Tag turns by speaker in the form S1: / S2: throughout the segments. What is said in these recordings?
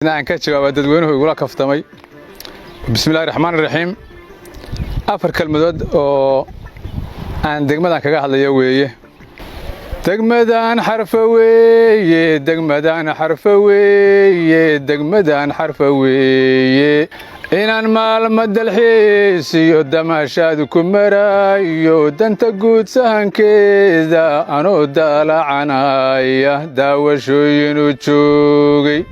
S1: Aan ka jawaaba dadweynuhu igula kaftamay. Bismillahi raxmaan raxiim. Afar kelmadood oo aan degmadan kaga hadlayo weeye. Degmadan Xarfo weeye, degmadan Xarfo weeye, degmadan Xarfo weeye. Inaan maalmo dalxiis iyo damaashaad ku marayo, danta guud sahankeeda anoo daalacanaya, daawashooyinu joogay.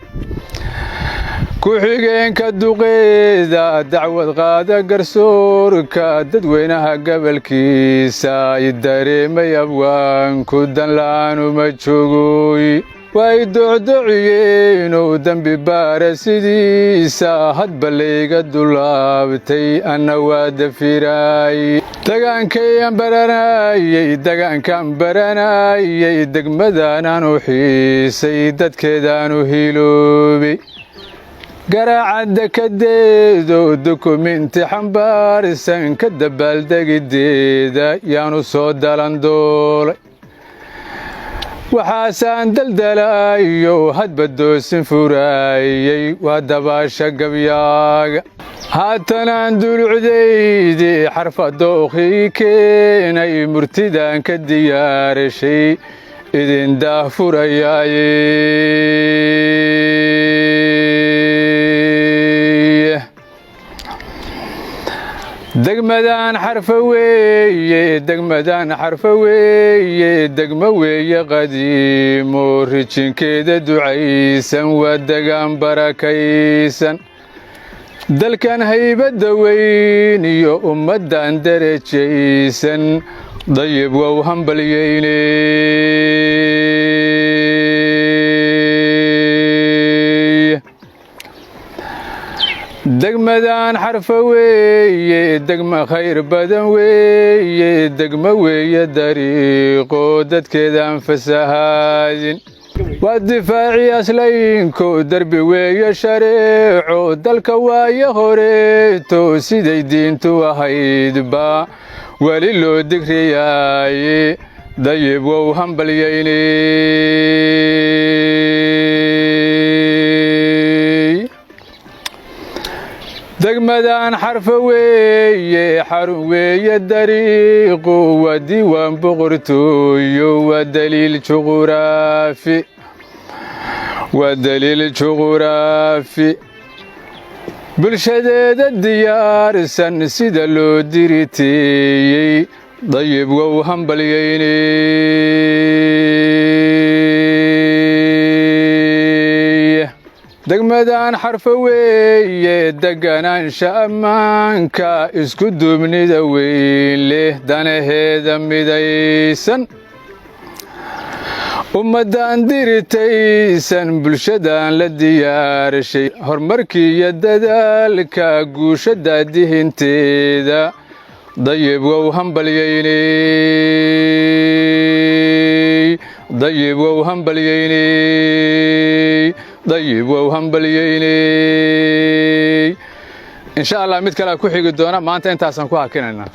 S1: Ku-xigeenka duqeeda, dacwad qaada garsoorka, dadweynaha gobolkiisa i dareemay, abwaanku danla'aanuma joogoy. Way docdociyeenuu dembi baara sidiisa, hadba layga dulaabtay, anna waa dafiraay. Degaankayaan baranayey, degaankaan baranayey, degmadaanaanu xiisay, dadkeedaanu hiloobay. Garaacadda dekadeedo, dukuminti xambaarsan, ka dabaaldegideeda yaanu soo dalandoolay. Waxaasaan daldalayo, hadba doosin furaayey, waa dabaasha gabyaaga. Haatanaan dulucdaydii Xarfa dookhii keenay, murtidaan ka diyaarashay idin daahfurayaaye. Degmadan Xarfo weeye, degmadan Xarfo weeye, degmo weeye qadiimo, rijinkeeda ducaysan, waa degaan barakaysan. Dalkan haybadda weyn iyo ummaddan derajaysan, dayib wow hambalyeyney. Degmadan Xarfo weeye, degmo khayr badan weeye, degmo weeye dariiqo, dadkeedaan fasahaadin. Waa difaaci aslaynko, derbi weeye shareeco, dalka waaye horeeto, siday diintu ahaydba weli loo digriyaaye. Dayib wow hambalyeyney. Degmadan Xarfo weeye, xarun weeye dariiqu, waa diiwaan boqortooyo, waa daliil juquraafi, waa daliil juquraafi. Bulshadeeda diyaarsan, sida loo diriteeyey, dayib wow hambalyeyney. Degmadan Xarfo weeye, deganaansha ammaanka, isku duubnida weyn leh, danaheeda midaysan, ummaddan diritaysan, bulshadan la diyaarshay, horumarkii iyo dadaalka, guusha daadihinteeda, dayib wow hambalyeyney, dayib wow hambalyeyney, dayib wow hambalyeyney. Insha Allah mid kalea ku xigi doona. Maanta intaasaan ku hakinaynaa.